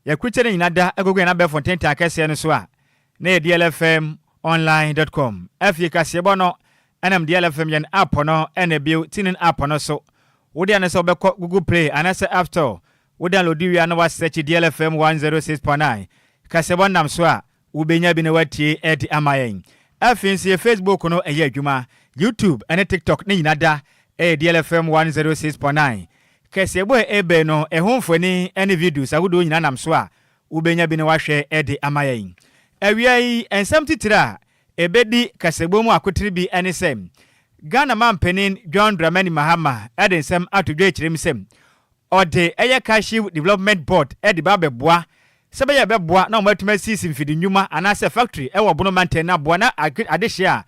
Yɛakrukyɛ ne nyina da agugu yɛn abɛɛfo ntentan akɛseɛ no so a na yɛ dlfmonline dot com. Afei kaseɛbɔ no ɛnam DLFM yɛn app no ɛna bio TuneIn app no so. Wo dea ne sɛ wobɛkɔ Google Play anaasɛ App Store, wo download wie a na woasɛkye DLFM 106.9. Kaseɛbɔ nam so a wobɛnya bi na woatie de ama yɛn. Afei nso yɛ Facebook no ɛyɛ adwuma, YouTube ɛne TikTok ne nyina da ɛyɛ DLFM 106.9. Kaseɛbɔ a ɛbɛn no ɛho mfoni ne videos ahodoɔ nyinaa nam so a wobɛnya bi na woahwɛ de ama yɛn. Awia yi, nsɛm titire a ɛbɛdi kaseɛbɔ mu akotere bi ne sɛ, Ghana manpanin John Dramani Mahama de nsɛm ato dwa akyerɛ mu sɛ ɔde ɛyɛ Cashew Development Board de ba abɛboa sɛ ɛbɛyɛ a ɛbɛboa na wɔatumi asisi mfidi nnwuma anaasɛ factory wɔ Bono mantam no aboa na adehyeɛ a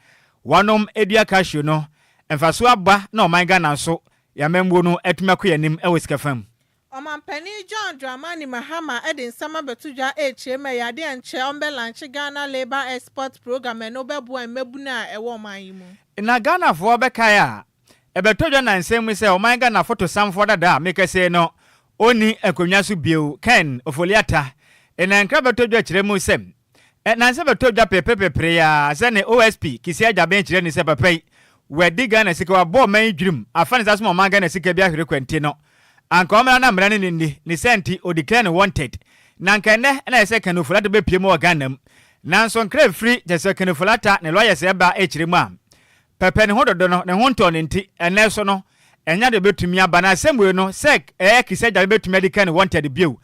wɔnom dua cashew no mfasoɔ aba na ɔman Ghana nso yɛn amammuo no atumi akɔ yɛn anim wɔ sika fam. Ɔmanpanin John Dramani Mahama de nsɛm abɛto dwa rekyerɛ mu ɛyɛ adeɛ a nkyɛ ɔmbɛlankye Ghana Labour Export Programme ɛno bɛboa mmabunu a ɛwɔ ɔman yi mu. Na Ghanafoɔ bɛkae a, ɛbɛtɔ dwa nnansa mu sɛ ɔman Ghana fotosanfoɔ dada a mekasei no ɔnni akonnwa so bio, Ken Ofori-Atta, na nkra bɛtɔ dwa kyerɛ mu sɛ Nnansa bɛtɔ dwa perepereperee ara sɛ ne OSP Kissi Agyabeng kyerɛ ni sɛ papa yi wadi Ghana sika, wabɔ ɔman yi dwirim, afa ne nsa so ma ɔman Ghana sika bi ahwere kwa nti no anka ɔmmra na mmara ne no nni, ne saa nti o declare no wanted. Na anka ɛnnɛ na ɛsɛ Ken Ofori-Atta bɛpue mu wɔ Ghana mu. Nanso nkra ɛfiri kyerɛ sɛ Ken Ofori-Atta ne lawyers ɛba ɛkyerɛ mu a pɛpɛ ne ho dodo no ne ho ntɔɔ no nti ɛnnɛ so no ɛnyɛ ade a obetumi aba. Na asɛm wei no, sɛ ɛyɛ Kissi Agyabeng betumi adi kan wanted bio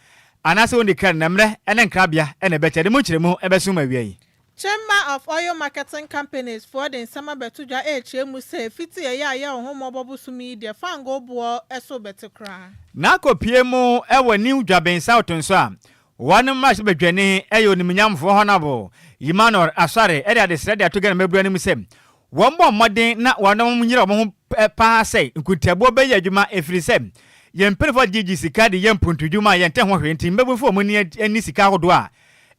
anaasɛ onni kan no, mmerɛ ne nkrabea na ɛbɛkyerɛ. De mu nkyerɛmu bɛso mu awia yi. Chamber of Oil Marketing Companies foɔ de nsɛm abɛto dwa rekyerɛ mu sɛ fiti ɛyɛ a yɛ ɔhommɔbɔ bosome yi deɛ fangoo boɔ so rebɛte koraa. N'akɔpue mu wɔ New Dwabin South nso a, wɔn mmarahyɛbadwani yɛ onimunyamfoɔ Honourable Emmanuel Asare de adesrɛ de ato Ghana mmabunu anim sɛ Wɔmmɔ mmɔden na wɔnom nyere wɔn ho paa sɛ nkuntabuo bɛyɛ adwuma ɛfiri sɛ yɛn mpaninfoɔ gyegye sika de yɛ mpuntudwuma a yɛnte ho hwee nti mmabunfoɔ wɔn ani nni sika ahodoɔ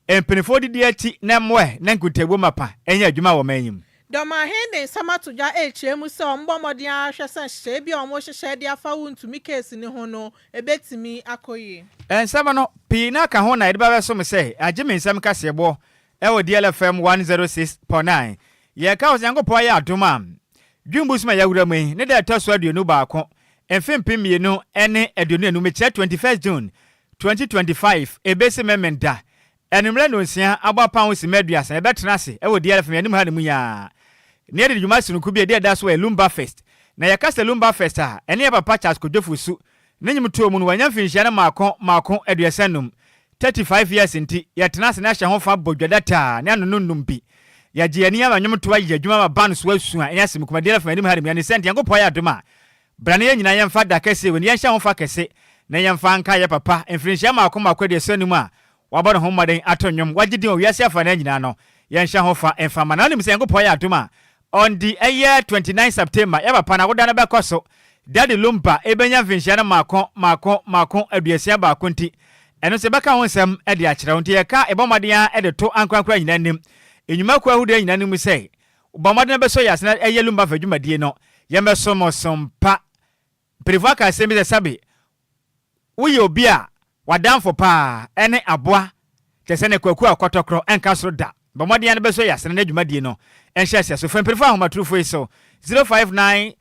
a mpaninfoɔ de di akyi na mmoɛ na nkuntabuo mapa nyɛ adwuma wɔ ɔman yi mu. Dɔmahene de nsɛm ato dwa rekyerɛ mu sɛ wɔbɔ mmɔden ara hwɛ sɛ nhyehyɛe bi a wɔrehyehyɛ de afa Wontumi case no ho no, ɛbɛtumi akɔ yie. Nsɛm no, pii no ara ka ho na yɛde ba bɛsom sɛ agye me nsɛm kaseɛbɔ wɔ DLFM 106.9. Yɛka wo sɛ Nyankopɔn ayɛ adom a, June bosom a yɛawura mu yi, ne da a ɛtɔ so 21, mfe 2025, mekyerɛ 21st June 2025, ebesi Memenda, anwummerɛ nnɔnsia abɔ apam simma 30, yɛbɛtena ase wɔ DLFM yɛn anim ha no mu yi ara, na yɛde dwuma sononko bi a ɛdi ɛda so wɔ Lumba Fest. Na yɛka sɛ Lumba Fest a, ɛne yɛn papa Charles Kojo Fosu ne nnwomtoɔ mu no, wanya mfinhyia no mmaako mmaako 35, 35 years nti, yɛtena ase na yɛahyɛ ho fa bɔ dwa dataa ne ano no nnom bi. Yɛagye yɛn ani ama nnwomtoɔ ayɛ adwuma ama band so asu a ɛnyɛ asɛm kumaa. Deɛ ɛfa anim ha no mu, yɛne sɛ nti Nyankopɔn ayɛ adom a, bra na yɛn nyinaa yɛmfa da kɛseɛ wei no yɛnhyɛ ho fa kɛse na yɛmfa nkae yɛn papa mfirinhyia mmaako mmaako 35 a wabɔ ne ho mmɔden ato nnwom, wagye din wɔ wiase afanaa nyinaa no, yɛnhyɛ ho fa mfa mma no. Na wonim sɛ Nyankopɔn ayɛ adom a, On the ɛyɛ 29 September, yɛ papa no awoda no bɛkɔ so. Daddy Lumba rebɛnya mfinhyia no mmaako mmaako mmaako 61 nti, ɛno nso yɛbɛka ho nsɛm de akyerɛ wo. Nti yɛka, yɛbɔ mmɔden ara de to ankorankoro nyinaa anim, nnwumakuo ahodoɔ nyinaa anim sɛ, bɔ mmɔden na bɛsɔ yɛn ase na ɛyɛ Lumba fa dwumadie no, yɛmmɛsom mo som pa. Mpanyinfoɔ aka asɛm bi sɛ, Sɛbe, woyɛ obi a w'adamfo paa ne aboa kyerɛ sɛ ne kwaku a kɔtɔkorɔ nka soro da. Bɔ mmɔden ara na bɛsɔ yɛn asene na dwumadie no nhyɛ aseɛ so. Frɛ mpanyinfoɔ ahomatorofo yi so, 059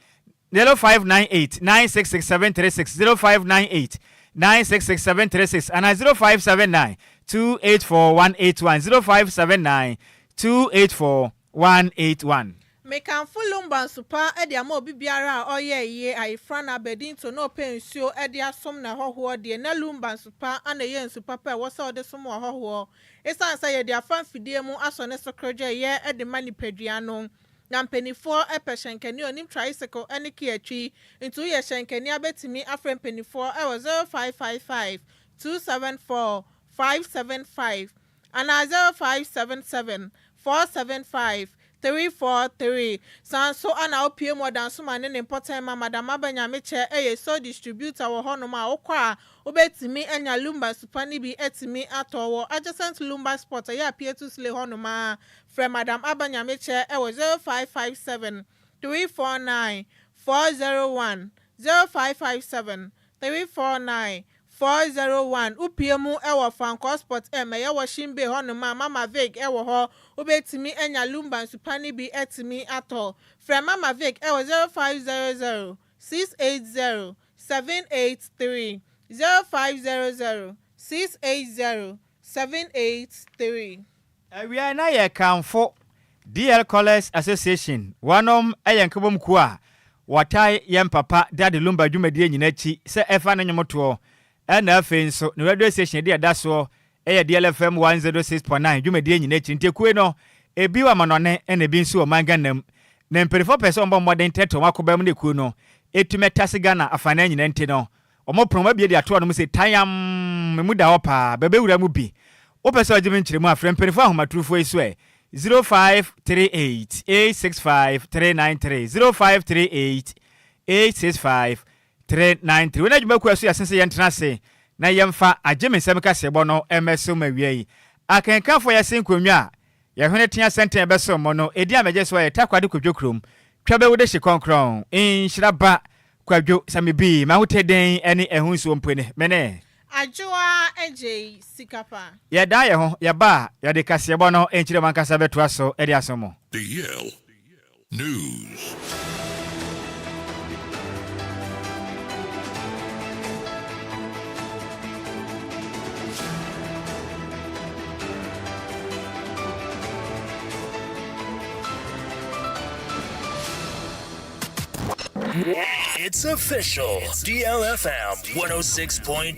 0598 966 736, 0598 966 736 anaa 0579 284 181, 0579 284 181. Mekamfo Lumba nsu pa de ama obi biara a ɔyɛ ayie, ayefra na abadinto na ɔpɛ nsuo de asom n'ahɔhoɔ deɛ, na Lumba nsu pa na ɛyɛ nsu papa a ɛwɔ sɛ ɔde som w'ahɔhoɔ. Esiane sɛ yɛde afa mfidie mu asɔ ne so korɔgya ɛyɛ de ma nipadua no, na mpaninfoɔ pɛ hyɛnkani a ɔnim tricycle ne kiatwi, nti woyɛ hyɛnkani a bɛtumi afrɛ mpaninfoɔ wɔ 0555 274 575 anaa 0577 475 343. Saa nso na wopue mu Ɔdansoma ne ne mpɔtam ma Madam Aba Nyamekyɛ yɛ sole distributor wɔ hɔnom a wokɔ a wobɛtumi anya Lumba nsupa no bi atumi atɔ wɔ adjacent Lumba Spot ɛyɛ Apietu Sle hɔnom a frɛ Madam Aba Nyamekyɛ wɔ 0557 349 401, 0557 349. 401. Wopue mu wɔ Fankor Spot M, ɛyɛ Washing Bay hɔnom a, Mama Vic wɔ hɔ. Wobɛtumi anya Lumba nsupa no bi atumi atɔ. Frɛ Mama Vic wɔ 0500 680 783, 0500 680 783. Awiei na yɛkamfo DL Callers Association, wɔnom yɛ nkabom kuo a wɔtae yɛn papa Daddy Lumba dwumadie nyina akyi sɛ ɛfa ne nwomtoɔ ɛna afei nso ne radio station ɛdi ɛda soɔ ɛyɛ DL FM 106.9 dwumadie nyina akyi nti ekuo no ebi wɔ amanɔne ɛna ebi nso wɔ ɔman Ghana mu na mpanyinfoɔ pɛ sɛ wɔn bɔ mmɔden tɛtɛ wɔn akoba mu na ekuo no etumi ɛtase Ghana afanan nyina nti no Wɔn pono wɔabue de ato hɔnom se tayamm, emu da hɔ paa, bɛbɛwura mu bi. Wopɛ sɛ ɔgye me nkyerɛmu a, frɛ mpanimfoɔ ahomatorofoɔ yi so ɛ, 0538 865 393, 0538 865 393. Wei ne adwumakuo a ɛso yɛ asen sɛ yɛntena ase na yɛmfa agye me nsɛm kaseɛbɔ no mmɛso ma awia yi. Akenkanfoɔ yɛse nkonnwa a Yɛhwene tea sɛntɛn bɛsom mo no Edin a megye so yɛ Takoradi Kwadwo kurom Twa bɛwu de hye kɔnkrɔn Nhyira ba Kwadwo sɛ me bi M'ahotɛ den ne ɛho nsuo mpo ne Me ne. Adwoa Adjei sika pa. Yɛdan yɛn ho, yɛba a, yɛde kaseɛbɔ no nkyerɛmu ankasa bɛtoa so de asom mo. The Yale News. It's official. DLFM 106.9.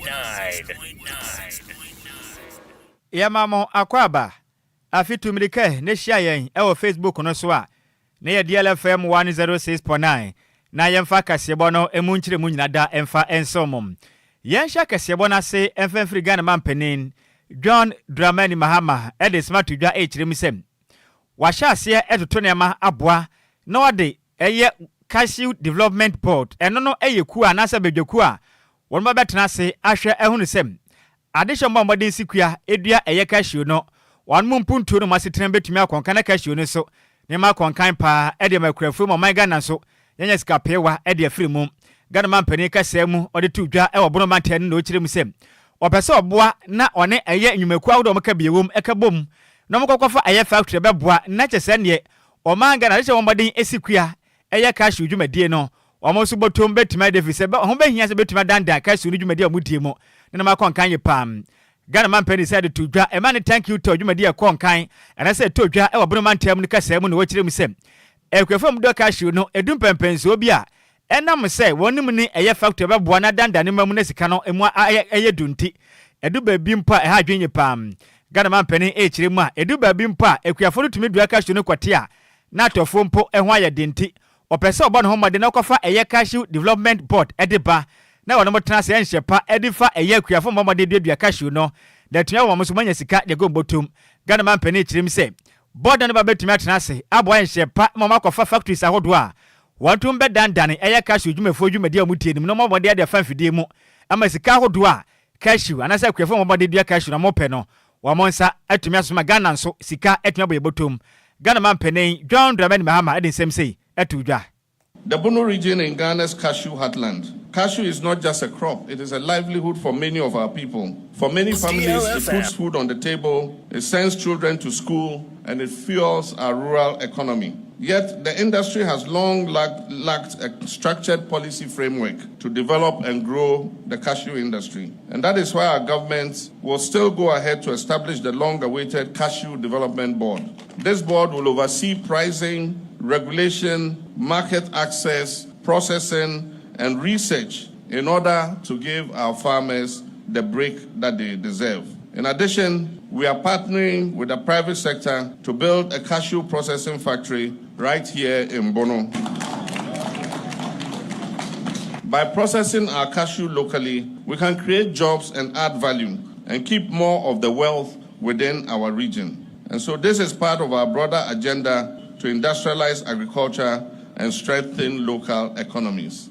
Yɛma mo akwaaba Afe tu mmirika na hyia yɛn wɔ Facebook no so a ne yɛ DLFM 106.9 na yɛmfa kaseɛbɔ no mu nkyerɛmu nyina da mfa nsom mo. Yɛnhyɛ kaseɛbɔ no ase mfa mfiri Ghana manpanin John Dramani Mahama de nsɛm ato dwa rekyerɛ mu sɛ wahyɛ aseɛ retoto nneɛma aboa na ɔde ɛyɛ Cashew Development Board, ɛno no yɛ kuo anaasɛ badwakuo a wɔn ba bɛtena ase ahwɛ ahunu sɛ Adehyɛ mmɔ mmɔden si kua dua ɛyɛ cashew no, wɔn mo mpuntuo no mo asetenam bɛtumi akɔnkan na cashew no nso nneɛma akɔnkan paa de ama akuafoɔ mu ɔman Ghana nso yɛanya sika peewa de afiri mu. Ghana manpanin kasaa mu ɔde too dwa wɔ Bono mantam no na ɔkyerɛ mu sɛ ɔpɛ sɛ ɔboa na ɔne ɛyɛ nnwumakuo ahodoɔ a wɔka bi wom ka bom na wɔkɔkɔfa ɛyɛ factory bɛboa na kyɛ sɛ neɛ ɔman Ghana adehyɛ mmɔ mmɔden si kua ɛyɛ cashew dwumadie no, wɔn nso bɔtɔm bɛtumi ayɛ dɛ ɛfiri sɛ ho bɛhia sɛ bɛtumi adandan cashew no dwumadie a wɔdie mu ne nam akɔ nkan yie paa. Ghana manpanin san de too dwa ɛma ne Thank You Tour dwumadie a ɛkɔɔ nkan anaasɛ ɛtɔɔ dwa wɔ Bono mantam no kasaa mu na wɔkyerɛ mu sɛ akuafoɔ a wɔdɔ cashew no ɛdu mpɛnpɛnsoɔ bi a ɛnam sɛ wɔn nim ne ɛyɛ factory a ɛbɛboa na adandan ne mma mu na sika no mu ayɛ du nti ɛdu baabi mpo a ɛha adwene yie paa. Ghana manpanin rekyerɛ mu a ɛdu baabi mpo a akuafoɔ no tumi dua cashew no kɔte a na atɔfoɔ mpo ho ayɛ den nti, ɔpɛ sɛ ɔbɔ ne ho mmɔden na ɔkɔfa ɛyɛ Cashew Development Board de ba na wɔnom tena ase nhyɛ pa de fa ɛyɛ akuafoɔ mmɔ mmɔden duadua cashew no na atumi aboa wɔn nso wɔanya sika de agu wɔn bɔtɔm. Ghana manpanin kyerɛ mu sɛ, Board no ba bɛtumi atena ase aboa nhyɛ pa ma wɔakɔfa factories ahodoɔ a wɔntom bɛdandane ɛyɛ cashew dwumafoɔ dwumadie a wɔtie no mu na wɔmmɔ mmɔden de afa mfidie mu ama sika ahodoɔ a cashew anaasɛ akuafoɔ mmɔ mmɔden dua cashew na wɔpɛ no Wɔn nsa atumi aso ma Ghana nso sika atumi abɔ yɛn bɔtɔm. Ghana manpanin John Dramani Mahama de nsɛm sei too dwa. The Bono region in Ghana's cashew heartland. Cashew is not just a crop, it is a livelihood for many of our people. For many families, it puts food on the table, it sends children to school, and it fuels our rural economy. Yet, the industry has long lacked, lacked a structured policy framework to develop and grow the cashew industry. And that is why our government will still go ahead to establish the long awaited Cashew Development Board. This board will oversee pricing, regulation, market access, processing, and research in order to give our farmers the break that they deserve. In addition, we are partnering with the private sector to build a cashew processing factory right here in Bono. By processing our cashew locally, we can create jobs and add value and keep more of the wealth within our region. And so this is part of our broader agenda to industrialize agriculture and strengthen local economies.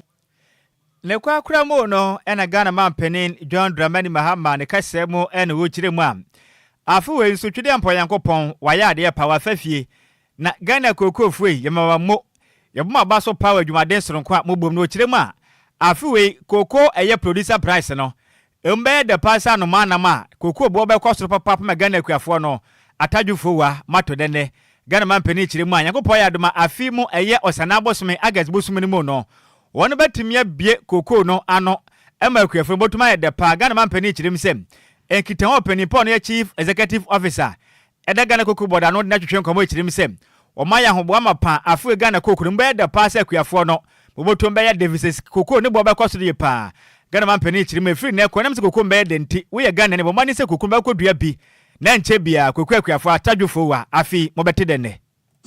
Ne korakora mu no na Ghana manpanin John Dramani Mahama ne kasaa mu na ɔrekyerɛ mu a, afe wei nso Twedeampɔ Nyankopɔn wayɛ adeɛ pa, wafa fie. Na Ghana kookoofoɔ yi, yɛma mo mo, yɛbɔ mo aba so pa wɔ adwumaden sononko a mobom no. Ɔkyerɛ mu a, afe wei kookoo ɛyɛ producer price no, Emu bɛyɛ dɛ paa sɛ anomaa nam a kookoo boɔ bɛkɔ soro papaapa ma Ghana akuafoɔ no. Atadwofoɔ wa, moatɔ dɛ nnɛ. Ghana manpanin kyerɛ mu a, Nyankopɔn ayɛ adom a afe yi mu ɛyɛ Ɔsanaa bosome, August bosome no mu no, wɔn bɛtumi abue kookoo no ano ma akuafoɔ no. Bɔtum ayɛ dɛ paa. Ghana manpanin kyerɛ mu sɛ, nkitaho a ɔpanin pa a ɔno yɛ Chief Executive Officer ɛda Ghana Cocoa Board ano de no atwetwe nkɔmmɔ kyerɛ mu sɛ, wɔayɛ ahoboa mapa afe Ghana kooko no mu bɛyɛ dɛ paa sɛ akuafoɔ no mobotom bɛyɛ dɛ efisɛ kooko ne boɔ bɛkɔ soro yie paa. Ghana manpanin kyerɛ mu ɛfiri nnɛ kɔ ɛnam sɛ kooko mbɛyɛ dɛ nti woyɛ Ghanani bɔ mmɔden sɛ kooko no bɛkɔ dua bi na ɛnkyɛ biara kooko akuafoɔ atadwofoɔ wa afe yi mobɛte dɛ nnɛ.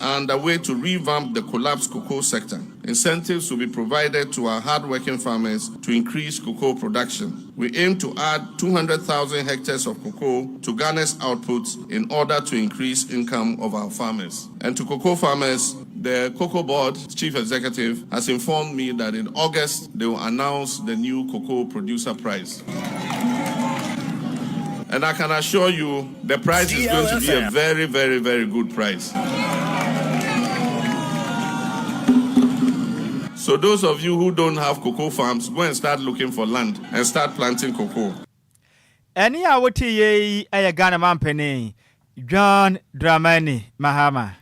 Are underway to revamp the collapsed cocoa sector. Incentives will be provided to our hardworking farmers to increase cocoa production. We aim to add 200,000 hectares of cocoa to Ghana's output in order to increase income of our farmers. And to cocoa farmers, the Cocoa Board chief executive has informed me that in August they will announce the new cocoa producer price. And I can assure you the price is going to be a very, very, very good price. So those of you who don't have cocoa farms, go and start looking for land and start planting cocoa. Ɛnne a wote yei yɛ Ghana mampanin John Dramani Mahama.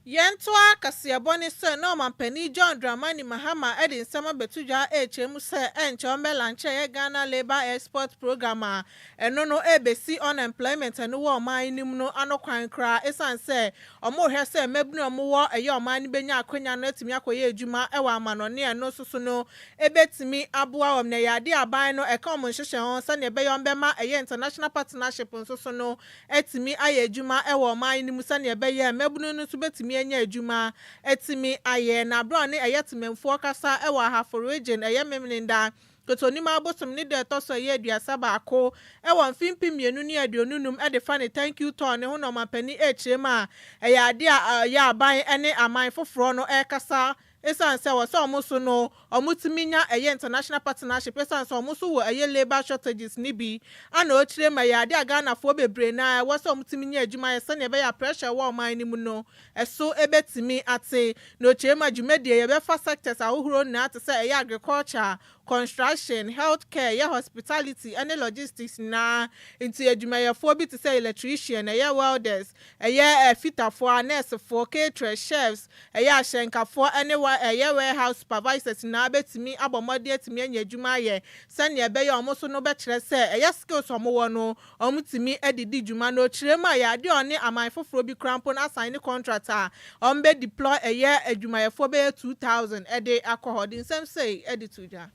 Yɛntoa kaseɛbɔ no so na Ɔmanpanin John Dramani Mahama de nsɛm abɛto dwa rekyerɛ mu sɛ ɛnkyɛ wɔbɛlankyɛ ɛyɛ Ghana Labour Export Programme a ɛno no rebɛsi unemployment a ɛno wɔ ɔman no mu no ano kwan koraa ɛsiane sɛ wɔrehwɛ sɛ mmabunu a wɔwɔ ɛyɛ ɔman no bɛnya akwanya no atumi akɔyɛ adwuma wɔ amanɔne a ɛno nso so no ɛbɛtumi aboa wɔn na ɛyɛ adeɛ a aban no ɛka wɔn nhyehyɛ ho sɛdeɛ ɛbɛyɛ wɔbɛma ɛyɛ international partnership nso so no atumi ayɛ adwuma wɔ ɔman no mu sɛnea ɛbɛyɛ a mmabunu no nso bɛtumi anya adwuma atumi ayɛ. Na berɛ a ɔne ɛyɛ temanmufoɔ kasa wɔ Ahafo Region ɛyɛ Memeneda Kotonim abosom ne da ɛtɔ so ɛyɛ 31 wɔ mfe 2025 de fa ne Thank You Tour no ho na ɔmanpanin rekyerɛ mu a ɛyɛ adeɛ a ɛyɛ aban ne aman foforɔ no rekasa Esiane sɛ wɔ sɛ wɔn nso no wɔn tumi nya ɛyɛ international partnership esiane sɛ wɔn nso wɔ ɛyɛ labour shortages no bi ana ɔkyerɛ mu ɛyɛ adeɛ a Ghanafoɔ bebree no ara ɛwɔ sɛ wɔn tumi nya adwuma yɛ sɛdeɛ ɛbɛyɛ a pressure ɛwɔ ɔman no mu no ɛso ɛbɛtumi ate na ɔkyerɛ mu a dwumadie yɛbɛfa sectors ahohoroɔ nyinaa te sɛ ɛyɛ agriculture construction, health care, ɛyɛ hospitality ɛne logistics nyinaa nti adwumayɛfoɔ bi te sɛ electrician, ɛyɛ welders, ɛyɛ fitafoɔ, anɛɛsefoɔ, caterers, chefs, ɛyɛ ahyɛnkafoɔ ɛne wa ɛyɛ warehouse supervisors nyinaa bɛtumi abɔ mmɔden atumi anya adwuma ayɛ sɛnea ɛbɛyɛ wɔn nso no bɛkyerɛ sɛ ɛyɛ skills wɔn wɔ no wɔtumi de di dwuma na ɔkyerɛ mu a ɛyɛ adeɛ a ɔne aman foforɔ bi koraa mpo no asan ne contract a wɔn bɛ deploy ɛyɛ adwumayɛfoɔ bɛyɛ 2000 de akɔ hɔ. Ɔde nsɛm sei de to dwa.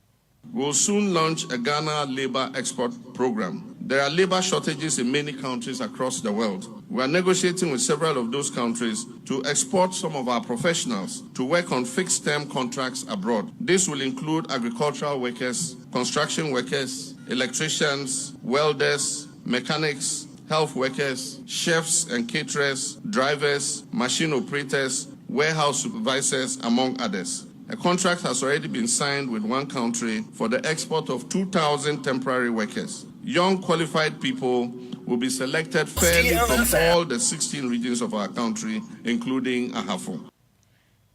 We will soon launch a Ghana labor export program. There are labor shortages in many countries across the world. We are negotiating with several of those countries to export some of our professionals to work on fixed term contracts abroad. This will include agricultural workers, construction workers, electricians, welders, mechanics, health workers, chefs and caterers, drivers, machine operators, warehouse supervisors, among others. A contract has already been signed with one country for the export of 2,000 temporary workers. Young qualified people will be selected fairly from all the 16 regions of our country, including Ahafo.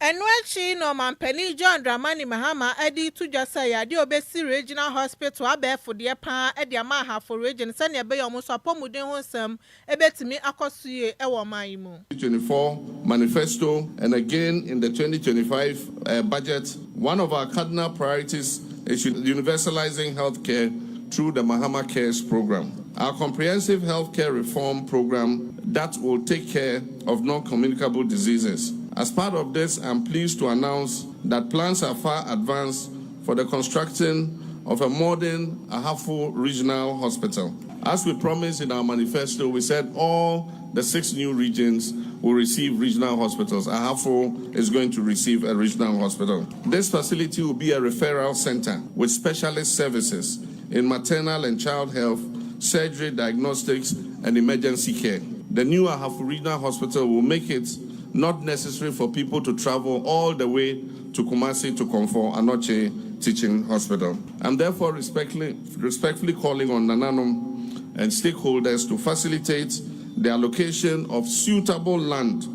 Ɛno akyi na Ɔmanpanin John Dramani Mahama de reto dwa sɛ ɛyɛ adeɛ a ɔbɛsi Regional Hospital abɛɛfo deɛ pa ara de ama Ahafo Region sɛdeɛ ɛbɛyɛ a wɔn nso apɔmuden ho nsɛm bɛtumi akɔ so yie wɔ ɔman yi mu. 2024 manifesto and again in the 2025 uh, budget, one of our cardinal priorities is universalizing healthcare through the Mahama Cares program. Our comprehensive healthcare reform program that will take care of non-communicable diseases. As part of this, I'm pleased to announce that plans are far advanced for the construction of a modern Ahafo Regional Hospital. As we promised in our manifesto, we said all the six new regions will receive regional hospitals. Ahafo is going to receive a regional hospital. This facility will be a referral center with specialist services in maternal and child health, surgery, diagnostics, and emergency care. The new Ahafo Regional Hospital will make it not necessary for people to travel all the way to Kumasi to Komfo Anokye Teaching Hospital. I'm therefore respectfully, respectfully calling on Nananum and stakeholders to facilitate the allocation of suitable land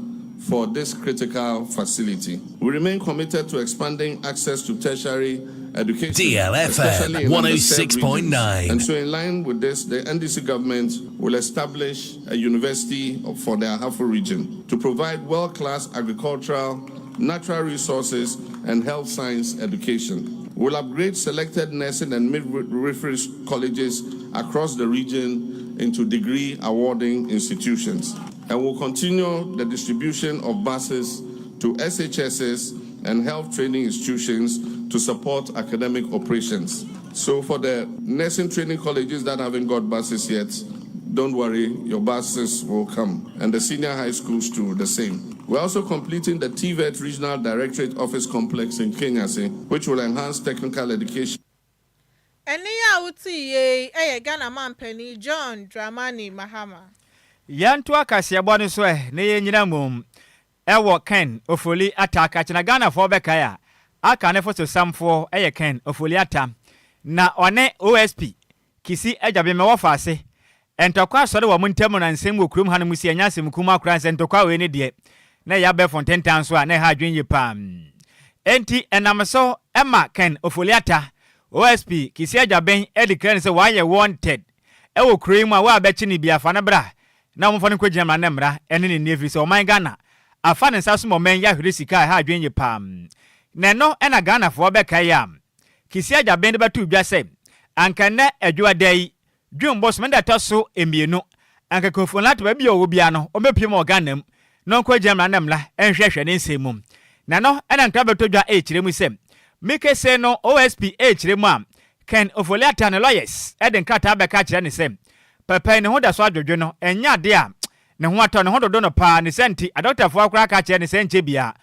for this critical facility. We remain committed to expanding access to tertiary education, DLFM especially in underserved 106.9. regions. And so, in line with this, the NDC government will establish a university for the Ahafo region to provide world class agricultural, natural resources, and health science education. We'll upgrade selected nursing and midwifery colleges across the region into degree awarding institutions. And we'll continue the distribution of buses to SHSs and health training institutions to support academic operations. So, for the nursing training colleges that haven't got buses yet, don't worry, your buses will come. And the senior high schools too, the same. We're also completing the TVET Regional Directorate Office Complex in Kenyasi, which will enhance technical education. Ɛne a wote yie yɛ Ghana mampanin John Dramani Mahama. Yɛnto akaseɛbɔ no so ɛ na yɛnyina mmom ɛwɔ Ken Ofori Atta akakyena. Ghanafoɔ bɛkae a, aka ne fo so samfoɔ ɛyɛ Ken Ofori Atta na ɔne OSP Kissi Agyebeng wɔ faase ntɔkwa asɔre wɔ mo ntam na nsɛm wɔ kurom ha no mu si ɛnyɛ asɛm kum akora nsɛ ntɔkwa wei ne deɛ na ɛyɛ abɛɛfo ntentan so a na ɛha adwene yie paa. Enti ɛnam so ɛma Ken Ofori Atta OSP Kissi Agyebeng ɛde kra ne sɛ wɔayɛ wanted ɛwɔ kuro yi mu a wɔabɛkye ne bi afa no bra na wɔmfa no nkɔgyina mmara ne mmara ɛne ne nni, ɛfiri sɛ ɔman Ghana afa ne nsa so ma ɔman yi ahwere sika a ɛha adwene yie paa. Na ɛno ɛna Ghanafoɔ bɛkae a Kissi Agyebeng de bɛto dwa sɛ anka nnɛ adwuada yi, June bosome da ɛtɔ so 2, anka Ken Ofori Atta baabi a ɔwɔ biara no ɔmbɛpie mu wɔ Ghana mu na ɔnkɔgyina mmara ne mmara ɛnhwɛhwɛ ne nsɛm mu. Na no ɛna nkra bɛtɔ dwa ɛrekyerɛ mu sɛ mekese no OSP ɛrekyerɛ mu a Ken Ofori Atta ne lawyers ɛde nkrataa bɛka kyerɛ ne sɛ pɛpɛi ne ho da so adwodwo no, ɛnyɛ ade a ne ho atɔ ne ho dodo no paa ne sɛ nti adɔktafoɔ koraa ka kyerɛ ne sɛ nkyɛ bia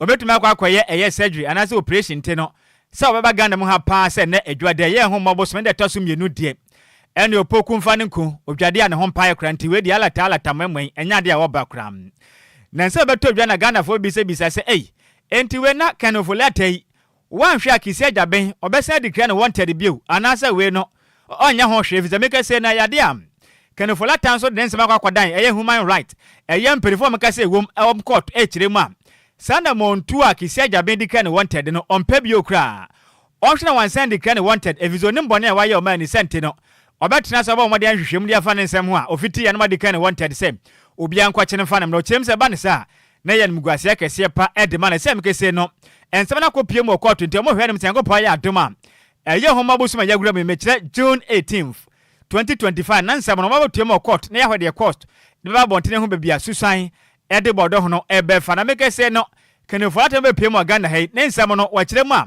obɛtumi akɔ akɔyɛ ɛyɛ surgery anaasɛ operation, nti no sɛ ɔbɛba Ghana mu ha paa sɛ nnɛ adwuma deɛ ɛyɛ ho mmɔbɔ some de ɛtɔ so 2 deɛ, ɛne Opoku mfa ne nko odwade a ne ho mpaeɛ kora. Nti wei deɛ alata alata mmɛmmɛn ɛnyɛ adeɛ a wɔba kora. Na nsɛ bɛtɔ dwa na Ghanafoɔ bisabisa sɛ, ei, enti wei na Ken Ofori Atta yi woanhwɛ a Kissi Agyebeng ɔbɛsan adi kra ne wanted bio anaasɛ wei no ɔnyɛ ho hwee, fisɛ meka sɛ na yɛade a Ken Ofori Atta nso de ne nsɛm akɔ akɔdan ɛyɛ human right, ɛyɛ mpanimfoɔ a meka sɛ ɛwom ɛwɔ court ɛkyerɛ mu a saa na mɔntu a Kissi Agyebeng di kra ne wanted no ɔmpɛ bio koraa. Ɔnhwɛ na wansan di kra ne wanted, ɛfiri sɛ onim bɔne a wayɛ ɔma ani sɛ nti no ɔbɛtena sɛ ɔbɔ mmɔden ahwehwɛ mu de afa ne nsɛm ho a ofiti yɛ no ma di kra ne wanted sɛ obiara nkɔkye ne mfa no mmerɛ. Ɔkyerɛm sɛ ɛba ne saa na yɛ animguaseɛ kɛseɛ pa ɛde ma no sɛ mekese no nsɛm no akɔpie mu wɔ kɔɔto, nti ɔmo hwɛ no sɛ Nyankopɔn ayɛ adom a ɛyɛ homa bosom a yɛagura mu, mekyerɛ June 18th 2025, na nsɛm no ɔmabɛtua mu wɔ court na yɛahwɛ deɛ court de bɛba abɔntene ho baabi a susan ɛde bɔdɔ ho no ɛbɛfa. Na mekɛsɛ no Ken Ofori Atta bɛpie mu wɔ Ghana ha yi ne nsɛm no wɔkyerɛ mu a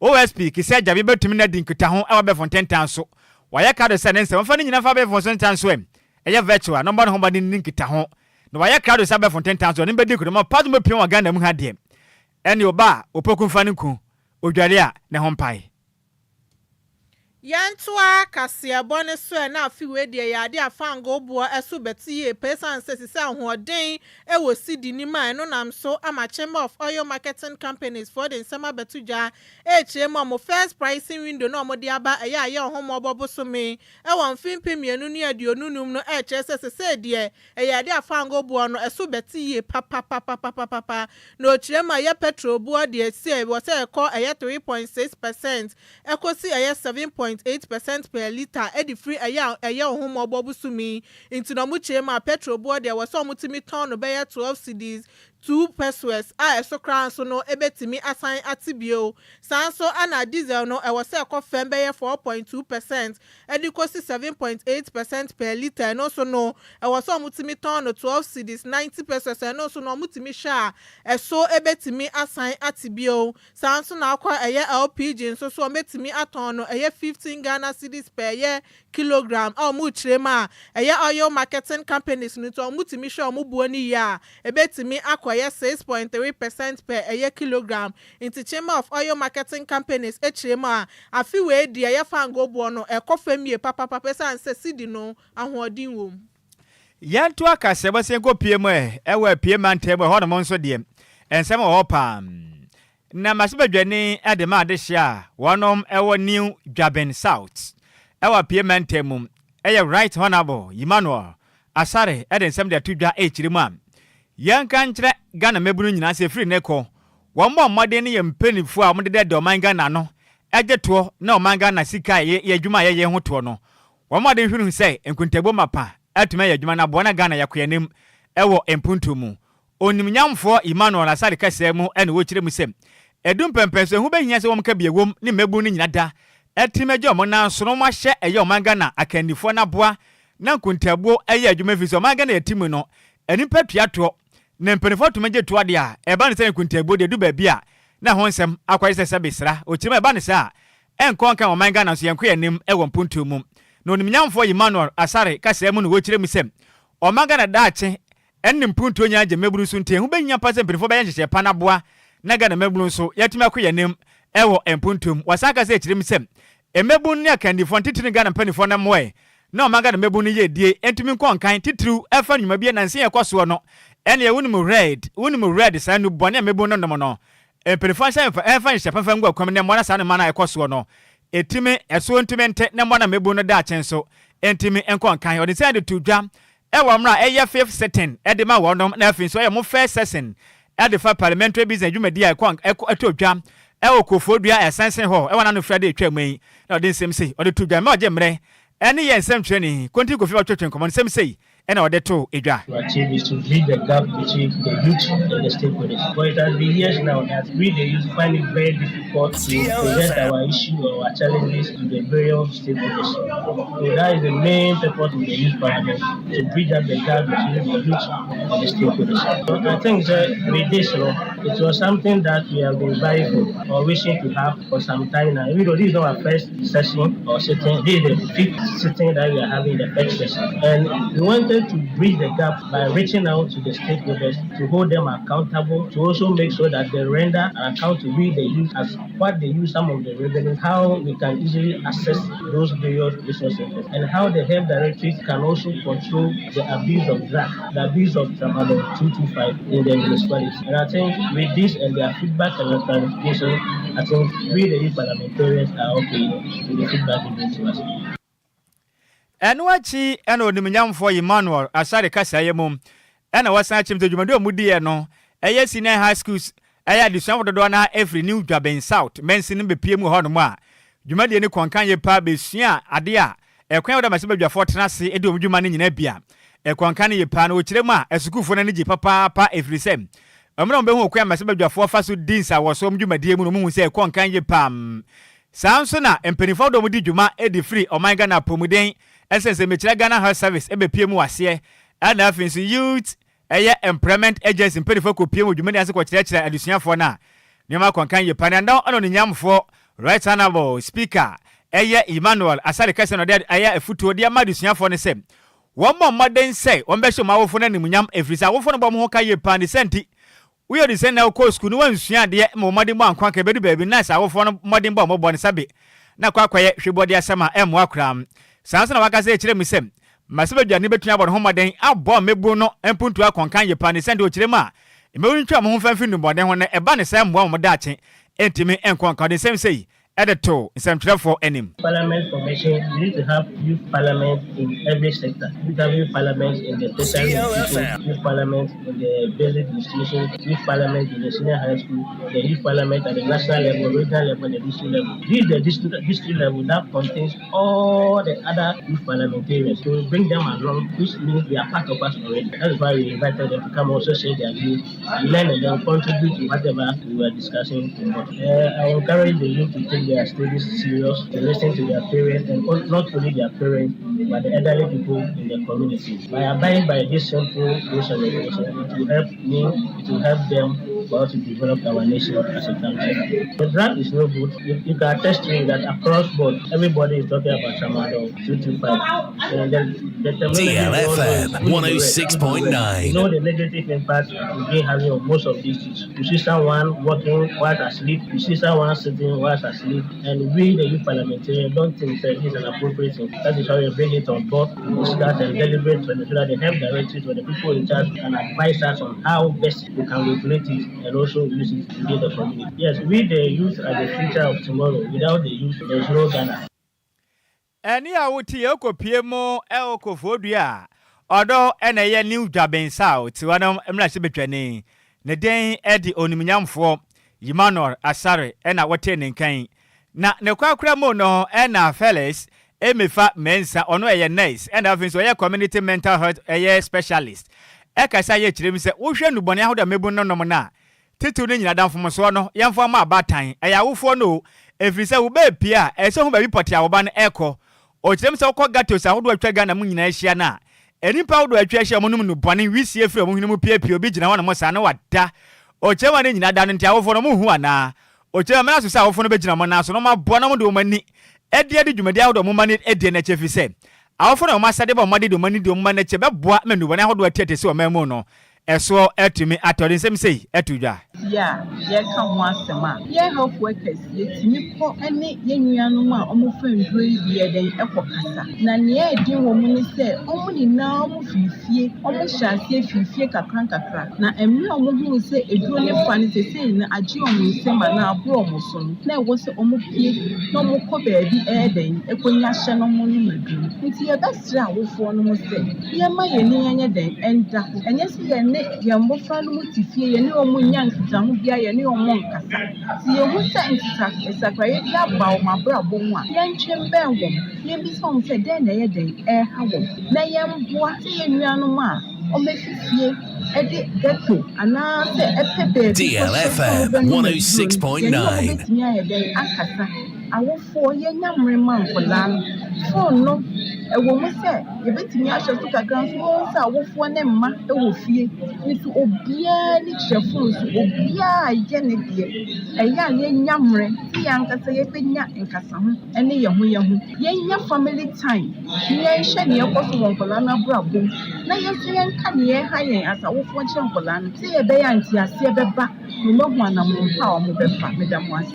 OSP Kissi Agyebeng bɛtumi no adi nkitaho ɛwɔ bɛfo ntentan so. Wɔayɛ krado sɛ ne nsɛm wɔmfa no nyina fa bɛfo so ntentan so ɛ ɛyɛ virtual na ɔmbɔ ne ho mmɔden ne nkitaho na wɔayɛ krado sɛ abɛfo ntentan so ɔne bɛdi nkitaho pa so bɛpie wɔ Ghana mu ha deɛ, ɛne ɔba a Opoku mfa no nku odware a ne ho mpae. Yɛntoa kaseɛbɔ ne so ɛ. Na afi wei deɛ yɛ ade a fango boɔ ɛso bɛte yie pɛ, ɛsiane sɛ sisi ahoɔden ɛwɔ sidi nim a ɛno nam so ama Chamber of Oil Marketing Companies foɔ de nsɛm abɛto dwa ɛrekyerɛ mu a ɔmo first pricing window na ɔmo de aba ɛyɛ ayɛ ɔho bosome ɛwɔ mfe 2025 no ɛrekyerɛ sɛ sese deɛ ɛyɛ ade a fango boɔ no ɛso bɛte yie papapapapapa. Na ɔkyerɛ mu a ɛyɛ petrol boɔ deɛ si ɛwɔ sɛ ɛkɔ ɛyɛ 3.6% ɛkɔsi ɛyɛ 7.8% per litre ɛde firi ɛyɛ ɛyɛ ɔho bosome. Nti na ɔmo kyerɛ mu a petrol boɔ deɛ wɔ sɛ ɔmo tumi tɔn no bɛyɛ 12 cedis 2 pesewas a ɛso koraa nso no ebetumi asan ate bio. Saa nso ana diesel no ɛwɔ sɛ ɛkɔ fam bɛyɛ 4.2% ɛde kɔsi 7.8% per litre. Ɛno nso no ɛwɔ sɛ ɔmo tumi tɔn no 12 cedis 90 pesewas. Ɛno nso no ɔmo tumi hwɛ a ɛso ebetumi asan ate bio. Saa nso na akɔ ɛyɛ LPG nso so ɔmo betumi atɔn no ɛyɛ 15 Ghana cedis per ɛyɛ kilogram a ɔmo kyerɛ mu a ɛyɛ oil marketing companies no nso ɔmo tumi hwɛ ɔmo buo no yie a ebetumi akɔ ɛyɛ 6.3% per ɛyɛ kilogram. Nti Chamber of Oil Marketing Companies ekyirɛ mu a afi wei deɛ ɛyɛ fango boɔ no ɛkɔ fam yie papapapa, ɛsan sɛ sidi no ahoɔden wɔ mu. Yɛnto akasɛbɔ sɛ nkɔpie mu ɛ ɛwɔ Apue mantam mu. Ɛhɔnom nso deɛ nsɛm wɔ hɔ paa na mmarahyɛbadwani de ma adehyeɛ a wɔnom ɛwɔ New Dwaben South ɛwɔ Apue mantam mu, ɛyɛ Right Honourable Emmanuel Asare, ɛde nsɛm de ato dwa ɛkyerɛ mu a yɛnka nkyerɛ Ghana mmabunu nyinaa sɛ ɛfiri ne kɔ wɔn bɔ mmɔden ne yɛ mpanimfoɔ a wɔde dɛ ɔman Ghana no. gye toɔ na ɔman Ghana sika a yɛ adwuma a yɛyɛ ho toɔ no, wɔn mmɔden hwene hu sɛ nkontabuo mapa atumi ayɛ adwuma na aboa na Ghana yɛakɔ yɛn anim wɔ mpuntuo mu. Onimnyamfoɔ Emmanuel Asare kasaa mu na ɔkyerɛ mu sɛ, ɛdu mpɛnpɛnso ɛho bɛhia sɛ wɔn ka bi ɛwom ne mmabunu no nyina da atim agya wɔn nan so na wɔn ahyɛ ɛyɛ ɔman Ghana akannifoɔ no aboa na nkontabuo ɛyɛ adwuma ɛfiri sɛ ɔman Ghana yɛte mu no nnipa tua toɔ na mpaninfoɔ tumi gye toɔ deɛ a ɛba no sɛ nkontabuo deɛ ɛdu baabi a na ɛho nsɛm akɔyɛ sɛ sɛbe sra ɔkyerɛ mu a ɛba no saa a ɛnkɔ nka ɔman Ghana nso yɛnkɔ yɛn anim wɔ mpuntuo mu. Na onimnyamfoɔ Emmanuel Asare kasaa mu na ɔkyerɛ mu sɛ ɔman Ghana daakye Ɛne mpuntuo nyinaa gye mmabunu so nti ɛho bɛhia paa sɛ mpaninfoɔ bɛyɛ nhyehyɛɛ pa na aboa na Ghana mmabunu nso yɛatumi akɔ yɛn anim wɔ mpuntuo mu. Wɔsan ka sɛ ɛkyerɛ mu sɛ mmabunu ne akandifoɔ no titiriw ne Ghana mpaninfoɔ no mmoaɛ na ɔman Ghana mmabunu no yiedie ntumi nkɔ nkan titiriw ɛfa nnwuma bi a nansa yi ɛkɔ soɔ no ɛneɛ wonim red wonim red saa nnubɔne a mmabunu no nom no mpaninfoɔ nhyɛ mfa ɛmfa nhyehyɛ pa mfa ngu akwan mu na mmoa na saa nnoɔma no a ɛkɔ soɔ no ɛtumi ɛsoɔ ntumi nte na mmoa na mmabunu no daakye nso ntumi nkɔ nkan. Ɔde nsɛm de to dwa Ɛwɔ mmerɛ a ɛyɛ fifth sitting de ma wɔnom na afei nso ɛyɛ mo first session de fa parliamentary business dwumadie a ɛkɔ ɛkɔ ɛtɔ dwa ɛwɔ Kofoɔ Dua Ɛsɛnsen hɔ ɛwɔ n'ano fiade a ɛtwa mu yi na ɔde nsɛm sei ɔde to dwa mmerɛ ɔgye mmerɛ ɛne yɛn nsɛmtwerɛni Konti Kofi ɔtwetwe nkɔmmɔ no nsɛm sei ɛna ɔde too dwa. To achieve is to bridge the gap between the youth and the stakeholders. But it has been years now that we the youth find it very difficult to present our issue or our challenges to the various stakeholders. So that is the main purpose of the youth parliament, to bridge up the gap between the youth and the stakeholders. So I think that with this, you know, it was something that we have been vying for or wishing to have for some time now. Even though this is not our first session or sitting, this is the fifth sitting that we are having, the first session. And we wanted to bridge the gap by reaching out to the stakeholders to hold them accountable, to also make sure that they render an account to we the youth as what they use some of the revenue, how we can easily access those various resources, and how the health directorates can also control the abuse of drug, the abuse of tramadol 225 in the municipality. And I think with this and their feedback and clarification, I think we the youth parliamentarians are okay with the feedback given to us. Ɛno akyi na Onimnyamfoɔ Emmanuel Asare kasaeɛ mu na wɔsan kyerɛm sɛ dwumadi a wɔdiiɛ no yɛ Senior High Schools ɛyɛ adesuafo dodoɔ no ara firi New Dwaben South mansin no bɛpue mu wɔ hɔnom a dwumadie no kɔnkan yie paa bɛsua adeɛ a ɛkwan a wɔde mmarahyɛbadwafoɔ tena ase di wɔn dwuma no nyinaa bi a ɛkɔnkan no yie paa na wɔkyerɛ mu a asukuufoɔ no ani gye papaapa ɛfiri sɛ mmerɛ a wɔbɛhu ɔkwan a mmarahyɛbadwafoɔ fa so di nsawɔsoɔ wɔn dwumadie mu no wɔhu sɛ ɛkɔnkan yie paa. Saa nso na mpaninfoɔ ahodoɔ a wɔdi dwuma de firi ɔman Ghana apɔmuden nsɛnsɛmmekyerɛ Ghana Health Service bɛpue mu wɔ aseɛ ɛna afei nso Youth ɛyɛ Employment Agency mpaninfoɔ kɔpue mu wɔ dwumadie ase kɔkyerɛkyerɛ adesuafoɔ no a nneɛma akɔnkan yie pa ne ɛnda ɔne oninyamfoɔ Right Honourable Speaker ɛyɛ Emmanuel Asare Kɛsɛ na ɔde ɛyɛ afutuo de ama adesuafoɔ no sɛ wɔmmɔ mmɔden sɛ wɔbɛhyɛ wɔn awofo no animuonyam ɛfiri sɛ awofo no bɔ wɔn ho ka yie paa ne saa nti Woyɛ ɔdesani sɛ na wokɔɔ sukuu na woansua adeɛ ma wo mmɔdenbɔ ankɔ anka ɛbɛdu baabi no na sɛ awofoɔ no mmɔdenbɔ a wɔbɔ no sɛbe na akɔ akɔyɛ hwebɔde asɛm a ɛmmoa koraa. Saa nso na wakasa akyerɛ mu sɛ mmarahyɛbadwani bɛtumi abɔ ne ho mmɔden aboa mmabun no mpuntuo akɔnkan yie paa ne sɛ nti ɔkyerɛ mu a mmabun no ntwa wɔn ho mfa mfiri nnubɔne ho na ɛba no saa mmoa wɔn daakye ntumi nkɔ nka. Ɔde nsɛm sei de too nsɛmtwerɛfoɔ anim. Parliament formation, we need to have youth parliament in every sector. We have youth parliament in the tertiary institution, youth parliament in the basic institution, youth parliament in the senior high school, the youth parliament at the national level, regional level, and the district level. This is the district, district level that contains all the other youth parliamentarians. So we bring them along, which means they are part of us already. That is why we invited them to come also share their views, learn and then contribute to whatever we were discussing. Uh, I encourage the youth to take their studies serious, to listen to their parents, and not only their parents, but the elderly people in the community. By abiding by this simple rules and regulations, it will help me, it will help them for us to develop our nation as a country. The drug is no good. You, you can attest to it that across board, everybody is talking about Tramadol 225. And the, the DLFM 106.9. You know the negative impact we've been having on most of these things. You see someone working while asleep, you see someone sitting while asleep, and we, the youth parliamentarians, don't think that this is an appropriate thing. That is how we bring it on board, discuss and deliberate to ensure that the health directives or the people in charge can advise us on how best we can regulate it and also use it within the community. Yes, we the youth are the future of tomorrow. Without the youth, there is no Ghana. Ɛnne a wote yɛ wokɔpue mu wɔ Kofoɔdua a ɔdɔ na ɛyɛ New Dwaben South hɔ no mmarahyɛbadwani. Ne din de Onimnyamfoɔ Emmanuel Asare na wotee ne nka yi. Na ne korakora mu no ɛna Felix Emefa Mensah, ɔno ɛyɛ nurse ɛna afei nso ɔyɛ community mental health ɛyɛ specialist, ɛkasa yɛ kyerɛ mu sɛ wohwɛ nnubɔne ahodoɔ a mmabun no nom no a, titiriw no nyina da mfomsoɔ no yɛmfa mma abaatan, ɛyɛ awofoɔ no o, ɛfiri sɛ wo ba repue a ɛsɛ sɛ wohu baabi pɔtee a wo ba no rekɔ. Ɔkyerɛ mu sɛ wokɔ ghettos ahodoɔ a atwa Ghana mu nyinaa ahyia no a, nnipa ahodoɔ a atwa ahyia a wɔnom nnubɔne, wisie firi wɔn hwene mu piapia, obi gyina hɔnom saa na wada. Ɔkyerɛ mu a ne nyina da no nti awofoɔ no wɔnhu anaa? Ɔkyerɛ mu a so sɛ awofo no bɛgyina wɔn nan so na wɔaboa na wɔde wɔn ani adi adi dwumadi ahodoɔ a wɔn mma no di no akyi ɛfiri sɛ awofo na wɔn asɛdeɛ bɔ mmɔden de wɔn ani di wɔn mma no akyi bɛboa ma nnubɔne ahodoɔ a atiatia si ɔman mu no ɛsoɔ atumi atɔ. De nsɛm sei ato dwa. Yi a yɛreka ho asɛm a, yɛn health workers yɛtumi kɔ ne yɛn nuanom a wɔfa nnuro yi bi yɛ dɛn kɔ kasa. Na nea ɛyɛ den wɔ mu ne sɛ wɔn nyinaa wɔfiri fie, wɔhyɛ aseɛ firi fie kakra nkakra. Na mmerɛ a wɔhuu sɛ aduro no fa no seesei no agye wɔn nsam anaa aboro wɔn so no, na ɛwɔ sɛ wɔpue na wɔkɔ baabi ɛyɛ dɛn ɛkɔnya hyɛ na wɔnom aduro no. Nti yɛbɛsrɛ awofoɔ nom sɛ yɛmma yɛn ani nyɛ dɛn ɛnda hɔ. Ɛnyɛ sɛ yɛne yɛn mmɔfra nom te fie, yɛne wɔn nnya nkitaho biara, yɛne wɔn nkasa. Sɛ yɛhu sɛ nsakraeɛ bi aba wɔn abrabɔ mu a, yɛntwe mbɛn wɔn, yɛmmisa wɔn sɛ dɛn na ɛyɛ dɛn ɛreha wɔn, na yɛmmoa sɛ yɛn nuanom a wɔafi fie de ghetto anaasɛ ɛpɛ baabi kɔhyɛ sɛ DLFM wɔbɛnom aduro no, yɛne wɔn 106.9. bɛtumi ayɛ dɛn akasa. Awofoɔ, yɛnya mmerɛ ma nkwadaa no. Phone no, ɛwɔ mu sɛ yɛbɛtumi ahyɛ so kakra nso wobɛhu sɛ awofoɔ ne mma wɔ fie nso obiara ani kyerɛ phone so, obiara yɛ ne deɛ. Ɛyɛ a yɛnya mmerɛ sɛ yɛn ankasa yɛbɛnya nkasaho ne yɛn ho yɛn ho. Yɛnya family time na yɛnhwɛ nea ɛkɔ so wɔ nkwadaa no abrabɔ mu na yɛn nso yɛnka nea ɛha yɛn as awofoɔ nkyerɛ nkwadaa no sɛ yɛbɛyɛ a nteaseɛ bɛba na wɔahu anammɔn pa a wɔbɛfa. Meda mo ase.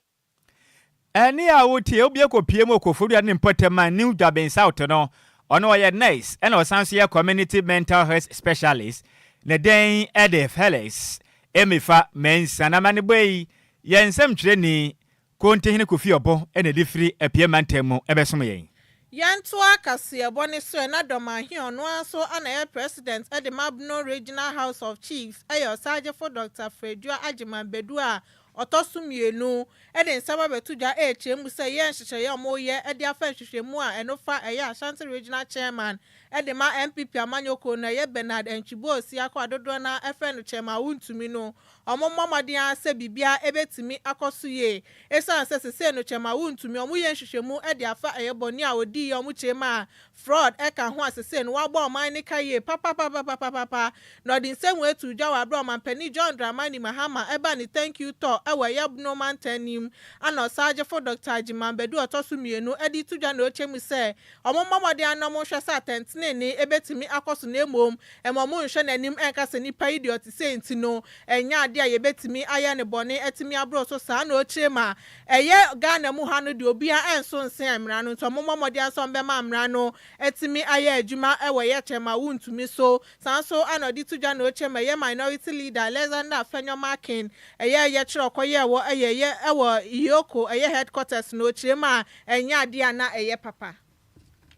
Ɛnne a wotie, obi akɔpue mu wɔ Koforidua ne mpɔtam a New Juaben South no, ɔno ɔyɛ nurse ɛna ɔsan nso yɛ community mental health specialist. Ne din de Felix Emefa Mensah. Na amanebɔ yi, yɛn nsɛmtwerɛni Kontihene Kofi Ɔbo na ɛde firi Apia mantam mu bɛsom yɛn. Yɛntoa kaseɛbɔ no so ɛ, na Dɔmahe ɔno ara nso na ɛyɛ President de ma Bono Regional House of Chiefs yɛ Ɔsagyefo Dɔkta Fredua Agyeman Badu a ɔtɔ so mmienu de nsɛm abɛto dwa rekyerɛ mu sɛ yɛ nhyehyɛeɛ a wɔreyɛ de afa nhwehwɛmu a ɛno fa ɛyɛ Ashanti Regional Chairman de ma NPP amanyɔkuo no ɛyɛ Bernard Antwi Boasiako a dodoɔ no ara frɛ no Chairman Wontumi no. Wɔmmɔ mmɔden ara sɛ biribiara bɛtumi akɔ so yie. Esiane sɛ sesei no Chairman Wontumi wɔyɛ nhwehwɛmu de afa ɛyɛ bɔne a ɔdiiɛ a wɔkyerɛ mu a fraud ka ho a sesei no wabɔ ɔman no ka yie papapapapapapa na ɔde nsɛm wei too dwa wɔ aberɛ a Ɔmanpanin John Dramani Mahama baa ne thank you tour wɔ ɛyɛ Bono mantam no mu ana Ɔsaagyefo Doctor Agyeman Badu a ɔtɔ so mmienu de reto dwa na ɔkyerɛ mu sɛ wɔmmɔ mmɔden ara na wɔnhwɛ sɛ atɛntenenee bɛtumi akɔ so na mmom mma wɔnnhwɛ n'anim nka sɛ nipa yi deɛ ɔte sei nti no ɛnyɛ adeɛ a yɛbɛtumi ayɛ no bɔne atumi aboro so saa na ɔkyerɛ mu a ɛyɛ Ghana mu ha no deɛ obiara nso nsen mmara no nti wɔmmɔ mmɔden ara sɛ wɔbɛma mmara no atumi ayɛ adwuma wɔ yɛ kyɛ ma wontumi so. Saa nso na ɔde to dwa na ɔkyerɛ mu ɛyɛ Minority Leader Alexander Afenyo Markin ɛyɛ yɛkyerɛ ɔkɔyɛɛ wɔ ɛyɛ yɛ ɛwɔ EOCO ɛyɛ headquarters no ɔkyerɛ mu a ɛnyɛ adeɛ a na ɛyɛ papa.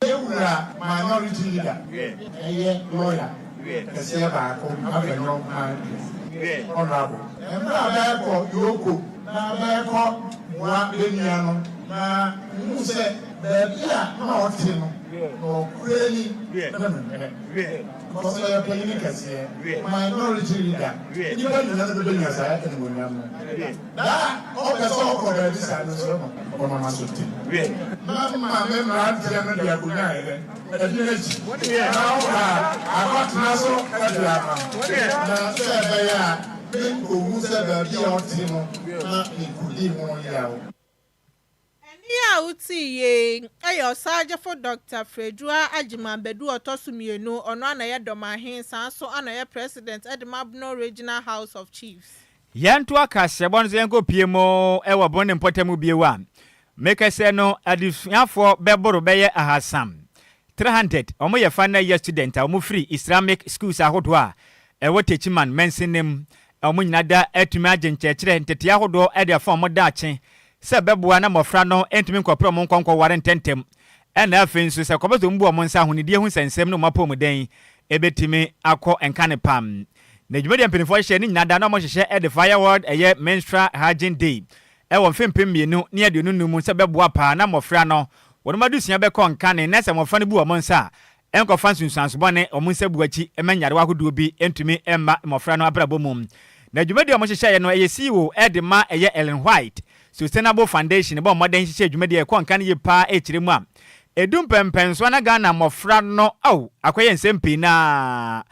Yɛwura Minority Leader ɛyɛ lawyer kɛseɛ baako Afenyo Markin, Honourable. Mmerɛ a bɛɛkɔ EOCO na bɛɛkɔ boa bɛ nua no na mehu sɛ baabi a na ɔte no na ɔkura ni na mempɛ because ɔyɛ panyini kɛseɛ, Minority Leader, nnipa nyina no bɛbɛnya saa animuonyam no. Da a ɔpɛ sɛ ɔkɔ baabi saa no nso no, ɔma m'aso te. Mɛma me mmeranteɛ no de akonnwa ayɛ dɛn? Adi n'akyi, na ɔba a, akɔtena so de ama no, na sɛ ɛbɛyɛ a menkɔhu sɛ baabi a ɔte no na mekɔdi ho yaw. Ɛnne a wotii yei yɛ Ɔsaagyefo Dɔkta Fredua Agyeman Badu a ɔtɔ so mmienu, ɔno ara na ɛyɛ Dɔmahen, saa nso ara na ɔyɛ President de ma Bono Regional House of Chiefs. Yɛntoa kaseɛbɔ no so yɛnkɔpue mu wɔ Bono ne mpɔtam bio a, mekɛsɛ no adesuafoɔ bɛboro bɛyɛ ahasam, 300, wɔn yɛ final year student a wɔn firi Islamic schools ahodoɔ a ɛwɔ Techiman mansin no mu. Wɔn nyina da atumi agye nkyerɛkyerɛ ntetee ahodoɔ de afa wɔn daakye sɛ ɛbɛboa na mmɔfra no ntumi nkɔpere wɔn nkɔ nkɔware ntɛntɛm ɛna afei nso sɛ kɔbɛ sɛ wɔn bu wɔn nsa ahonidie ho nsɛnsɛm ne wɔn apɔmuden ɛbɛtumi akɔ nkane pam. Na dwumadie a mpanimfoɔ hyehyɛ ne nyina da na wɔhyehyɛ de fa yɛ World ɛyɛ Menstrual Hygiene Day. wɔ mfe 2025 mu sɛ bɛboa paa na mmɔfra no wɔnom adesua bɛkɔ nkane na sɛ mmɔfra no bu wɔn nsa a ɛnkɔfa nsunsuanso bɔne wɔn nsa bu akyi mma nyarewa ahodoɔ bi ntumi mma mmɔfra no abrabɔ mu. Na dwumadie a wɔhyehyɛeɛ no ɛyɛ CEO de ma ɛyɛ Ellen White Sustainable Foundation bɔ mmɔden hyehyɛɛ dwumadie a ɛkɔ nkane yie paa ɛkyerɛ mu a ɛdu mpɛnpɛnsoɔ na Ghana mmɔfra no ao akɔyɛ nsɛm pii na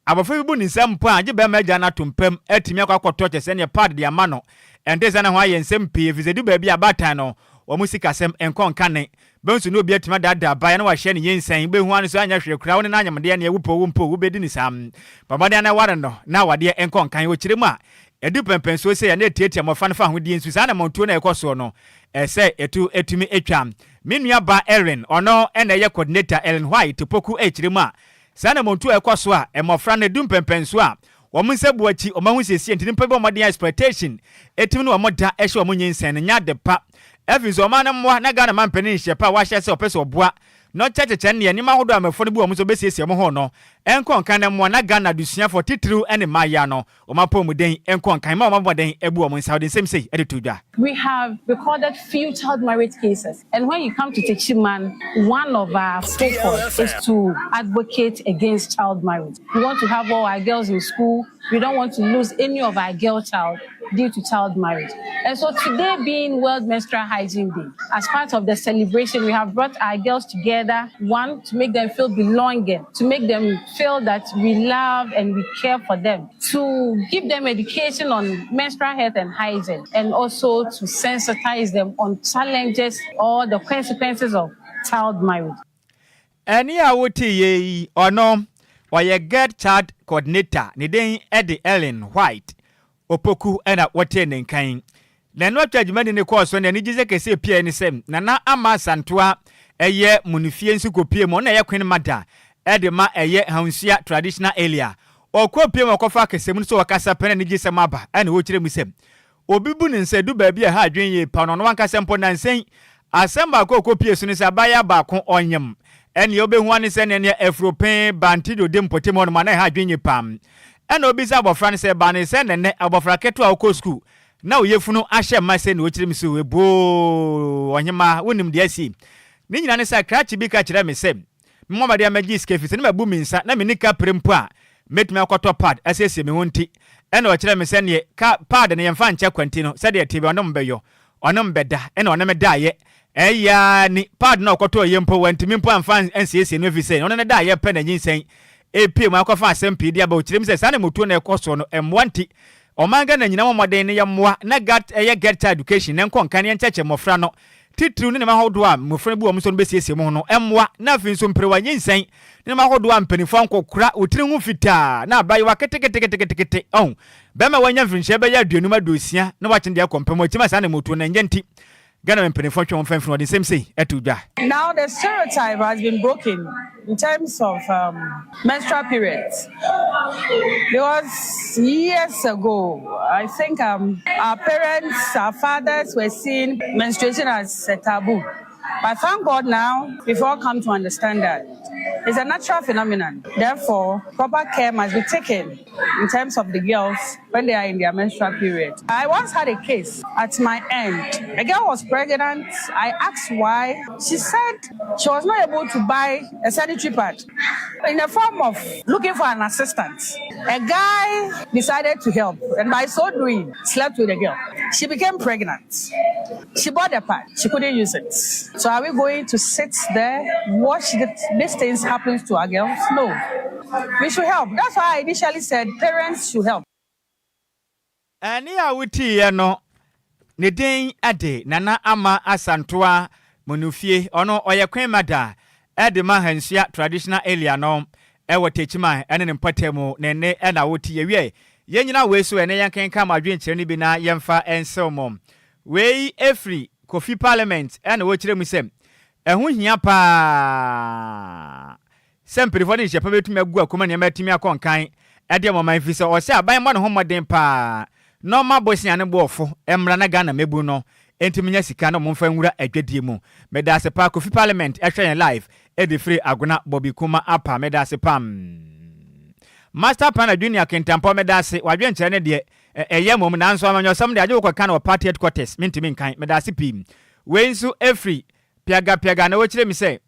abɔfra bi bu ne nsa mpo a gye barima agya no ato mpam atumi akɔ akɔtɔ kyɛ sɛ neɛ pad de ama no. Ɛnte saa na ho ayɛ nsɛm pii efisɛ edu baabi a abaatan no wɔn sikasɛm nkɔ nkane. Bɛhu nso na obi atumi adaadaa abayewa na wahyɛ no nyinsɛn. Wobɛhu ara no sɛ anyɛ hwee koraa wo ne no anyem deɛ neɛ wopɛ o wompɛ o wobɛdi no saa. Bɔ mmɔden ara na ware no na awadeɛ nkɔ nkan. Ɔkyerɛ mu a, ɛdu pɛnpɛnsoɔ sei a na ɛtiatia mmɔfra no fahodie nso saa anammɔntuo no a ɛkɔ soɔ no ɛsɛ ɛtu ɛtumi twa. Me nua baa Erin, ɔno na ɛyɛ coordinator Ellen White Poku ɛkyerɛ mu a, saa anammɔntuo a ɛkɔ so a mmɔfra no ɛdu mpɛnpɛnsoɔ a Wɔn nsa bu akyi, wɔn ahosiesie nti nnipa bi bɔ mmɔden a exploitation tumi ne wɔn da hyɛ wɔn nyinsɛn no nyɛ ade pa. Afei nso ɔman no mmoa na Ghana manpanin nhyɛ pa a wahyɛ sɛ ɔpɛ sɛ ɔboa na ɔkyɛkyekyɛ nneɛ nneɛma ahodoɔ a mmɛfoɔ no bu wɔn sɛ wɔbɛsiesie wɔn ho no nkɔ nkan na mmoa na Ghana adesuafoɔ titiriw ne mmayewa no wɔn apɔwmuden nkɔ nkan ma wɔn abɔmmɔden bu wɔn nsa. Ɔde nsɛm sei de too dwa. We have recorded few child marriage cases and when you come to Techiman, one of our focus is to advocate against child marriage. We want to have all our girls in school. We don't want to lose any of our girl child due to child marriage. And so today being World Menstrual Hygiene Day, as part of the celebration, we have brought our girls together, one, to make them feel belonging, to make them feel that we love and we care for them, to give them education on menstrual health and hygiene, and also to sensitize them on challenges or the consequences of child marriage. Ɛnne a woteeɛ yi, ɔno, ɔyɛ Girl Child Coordinator, ne din de Ellen White Opoku na wotee ne nka yi. Na ɛno atwa dwumadi no kɔɔ so na anigyesɛ kɛse epiae ne sɛ Nana Ama Asantewa ɛyɛ Munifie nso kɔpie mu, ɔno na ɛyɛ Queen Mother de ma ɛyɛ Hansua Traditional Area. Ɔkɔpie mu ɔkɔfa akasamu no sɛ ɔkasa pɛ na anigyesɛm aba ɛna ɔkyerɛ mu sɛ Obi bu ne nsa du baabi a ɛha adwene yie pa no, ɔno ankasa mpo nnansa yi, asɛm baako a ɔkɔpuee so ne sɛ abaayewa baako ɔnyem. Ɛnneɛ wobɛhu ara ne sɛ neɛ neɛ afuro pee ba nti de ɔdi mpɔtam hɔnom a na ɛha adwene yie pa. Ɛnna ɔbisa abɔfra no sɛ, ɛbaa ne sɛn na nnɛ abɔfra ketewa a ɔkɔ sukuu na wo yafunu ahyɛ mma sei na ɔkyerɛ me sɛ eboo ɔhemaa wonim deɛ asi? Ne nyinaa ne sɛ krakye bi ka kyerɛɛ me sɛ Memmɔ mmɔden mmɛgye sika efisɛ na mabu me nsa na minni kapre mpo a metumi akɔtɔ pad asiesie me ho nti. Ɛnna ɔkyerɛɛ me sɛdeɛ ka pad no yɛmfa nkyɛ kwa nti no, sɛdeɛ ɛte biara ɔne me bɛyɔ, ɔne me bɛda, ɛnna ɔne me daeɛ. Ɛyɛ ara ni, pad no a ɔkɔtɔeɛ mpo, wantumi mpo amfa ansiesie no efisɛ ɔne no daeɛ pɛ na nyinsɛn repue mu akɔfa asɛm pii de aba. Ɔkyerɛ mu sɛ saa anammɔtuo no a ɛkɔ soɔ no mmoa nti, ɔman Ghana nyinaa mmɔ mmɔden na yɛmmoa na Gat ɛyɛ Get Child Education na ɛnkɔ nkan na yɛnkyerɛkyerɛ mmɔfra no titiriw ne nneɛma ahodoɔ a mmofra bi wɔ wɔn so no bɛsiesie wɔn ho no mmoa, na afei nso mperewa, nyinsɛn, ne nneɛma ahodoɔ a mpanimfoɔ ankɔkora, wo tiri ho fitaa, na abayewa keteketeketekete, ɔho, bɛrima a wanya mfirinhyia bɛyɛ 50 60 na wakyene deɛ akɔ mpam, akyim a saa na mmutuo no ɛnyɛ nti, Ghana mpanimfoɔ ntwe wɔn mfa mfiri wɔde nsɛm sei to dwa. Now the stereotype has been broken in terms of um, menstrual periods because years ago, I think um, our parents, our fathers were seeing menstruation as a taboo. But thank God now, we've all come to understand that it's a natural phenomenon. Therefore, proper care must be taken in terms of the girls when they are in their menstrual period. I once had a case at my end. A girl was pregnant. I asked why. She said she was not able to buy a sanitary pad in the form of looking for an assistant. A guy decided to help, and by so doing, slept with the girl. She became pregnant. She bought the pad. She couldn't use it. So are we going to sit there, watch these things happen to our girls? No. We should help. That's why I initially said parents should help. Ɛnne a wotiiɛ no, ne din de Nana Ama Asantoa Monufie. Ɔno ɔyɛ Queen Mother de ma Hansua Traditional Area no wɔ Techiman ne ne mpɔtam. Ne nne na wote. Yɛwiɛ, yɛnnyina wei so ɛnnɛ yɛnkenkan mo adwenkyerɛ no bi na yɛmfa nsew mo. Wei firi Kofi Parliament na wɔkyerɛ mu sɛ ɛho hia paa sɛ mpanyinfoɔ de nhyɛ pa bɛtumi agu akoma nneɛma atumi akɔ nkan de ama ɔman efisɛ ɔsɛ aban mmɔ ne ho mmɔden paa na ɔma bosea ne boɔfo mmra na Ghana mmabun no ntumi nya sika na wɔmfa nwura adwadie mu. Medaase paa Kofi Parliament ɛhwɛ yɛn live de firi Agona Bobby Kuma Apa medaase pam. Master Planner Junior Kintampɔ medaase, w'adwenkyerɛ no deɛ ɛyɛ mmom nanso amanyɔsɛm deɛ agye wokɔka no wɔ party headquarters mentumi nkan. Medaase pii. Wei nso ɛfiri Piaga Piaga na wɔkyerɛ mi sɛ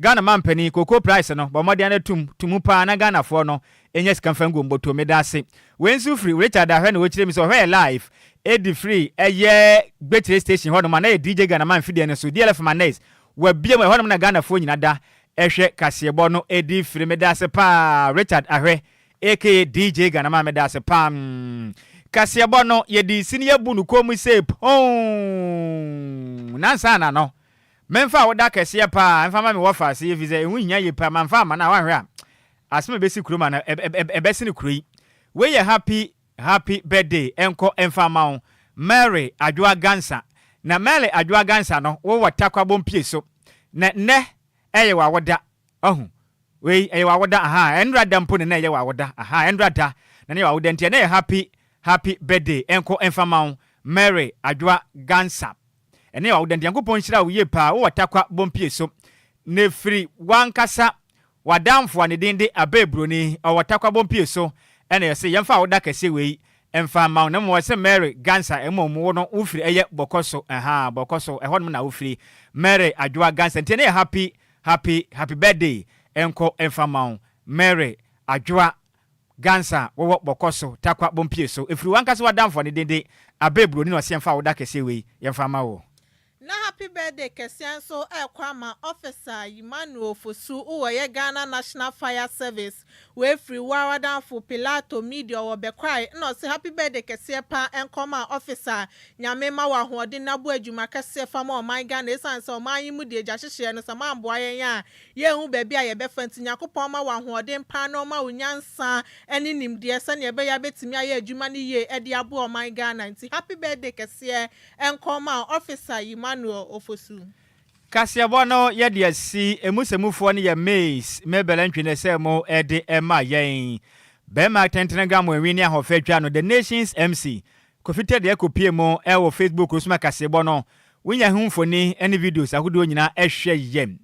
Ghana mampanin, cocoa price no, bɔ mmɔden ara tum, to mu paa na Ghanafoɔ no nya sika mfa ngu wɔn bɔtɔ mu. Medaase. Wei nso firi Richard Ahwɛ na wɔkyerɛ mi sɛ ɔhwɛ yɛ live ɛdi firi ɛyɛ Gbekyire station hɔnom a na yɛ DJ Ghana man fidie no so, DLF Manez, wabue mu, ɛhɔnom na Ghanafoɔ nyina da hwɛ kaseɛbɔ no di firi. Medaase paa Richard Ahwɛ aka DJ Ghana man medaase paa. Kaseɛbɔ no yɛde si no yɛbu no kɔn mu sei pɔnn. Nansa na no memfa wo da kɛseɛ paa mfa ma me wɔfa ase ɛfiri sɛ ɛho hia yie paa mamfa amma no a woanhwɛ a asɛm a ɛbɛsi kurom a no ɛbɛsene kuro yi. Wei yɛ happy happy birthday ɛnkɔ ɛmfa mma wo Mary Adwoa Gansa. Na Mary Adwoa Gansa no wowɔ Tarkwa Bompie so na nnɛ ɛyɛ w'awoda wahu wei ɛyɛ w'awoda ahaa ɛnra da mpo na na ɛyɛ w'awoda ahaa ɛnra da na na ɛyɛ w'awoda nti ɛnɛ yɛ happy happy birthday ɛnkɔ ɛmfa mma wo Mary Adwoa Gansa ɛnɛ yɛ w'awoda nti Nyankopɔn nhyira wo yie paa wowɔ Tarkwa Bompie so na ɛfiri w'ankasa W'adamfo a ne din de Abee Broni, ɔwɔ Tarkwa Bompie so, ɛna yɛse yɛmfa awoda kɛseɛ wei mfa mma wo, na mmom wɔse Mary Gansa, mmom wo no wo firi ɛyɛ Bɔkɔso, ahaa, Bɔkɔso, ɛhɔ nom na wo firi, Mary Adwoa Gansa, nti ɛnɛ yɛ happy, happy, happy birthday nkɔ mfa mma wo, Mary Adwoa Gansa, wowɔ Bɔkɔso, Tarkwa Bompie so, ɛfiri w'ankasa w'adamfo a ne din de Abee Broni na ɔse yɛmfa awoda kɛseɛ wei yɛmfa mma wo. Na happy birthday kɛseɛ nso ɛrekɔ ama Officer Emmanuel Fosu wɔ yɛ Ghana National Fire Service wei firi wo ara w'adamfo Pilato Media ɔwɔ Bɛkwae na ɔse happy birthday kɛseɛ paa ɛnkɔ ma Officer Nyame ma wo ahoɔden na bɔ adwuma kɛseɛ fa ma ɔman Ghana ɛsiane sɛ ɔman yi mu deɛ gya hyehyeɛ no sɛ moamboa yɛn a yɛnhu baabi a yɛbɛfa nti Nyankopɔn ma wo ahoɔden paa na ɔma wo nyansa ne nimdeɛ sɛdeɛ ɛbɛyɛ a bɛtumi ayɛ adwuma no yie de aboa ɔman Ghana nti happy birthday kɛseɛ Nkɔ ma Officer Emmanuel Ofosu. Kaseɛbɔ no yɛde asi, emu sɛmufoɔ no yɛ Miss Mabel Antwi na ɛsɛɛ mo de ma yɛn. Bɛɛma tentene Gamo Enwi ne Ahoɔfɛ Twa no, The Nation's MC, Kofi Teddy akɔpue mu wɔ Facebook so ma kaseɛbɔ no wonya ho mfoni ne videos ahodoɔ nyinaa hwɛ yɛ.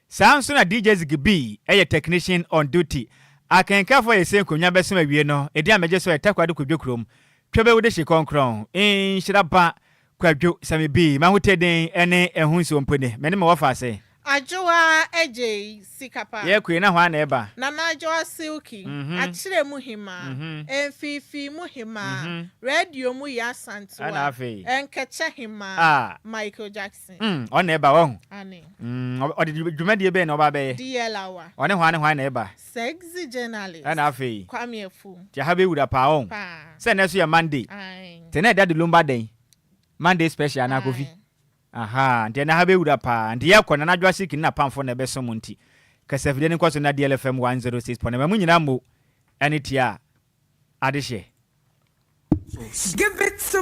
Saa nso na DJ Ziggy B yɛ technician on duty. Akenkafoɔ a yɛsɛ nkonnwa bɛsom awie no, edin a megye so yɛ Takoradi Kwadwo Kurom. Twɛbɛ wo dehye kɔnkrɔn nhyira ba Kwadwo sɛ me bi m'ahotɛ den ne ɛho nsuo mpo ne me ne me wɔfa ase. Adwoa Adjei Sikapa. Yɛ koe na hwan na ɛba. Nana Adwoa Silky, Akyerɛ mu hemaa, Mfiifii mu hemaa, Radio mu Yaa Asantewaa, Ɛna afei. Nkɛkyɛ hemaa, Ah. Michael Jackson. Mm, ɔno na ɛba, wahu. Ane. Mm, ɔde dwumadie bɛn na ɔba abɛyɛ? DL Hour. Ɔne hwan ne hwan na ɛba? Sexy journalist. Ɛna afei. Kwame Afu. Nti aha bɛwura paa ɔn. Paa. Sɛ nnɛ nso yɛ Monday. Ae. Nti ɛnɛ ɛda de lumba dɛn? Monday special anaa Kofi? Ae. Ahaa, nti ɛnɛ ha bɛwura paa. Nti yɛkɔ Nana Adwoa Siki ne n'apamfo na ɛbɛso mo nti. Kasafidie no nkɔ so na DLFM 106.9 ma mo nyinaa mmo ɛne tia adehyeɛ. Give it to.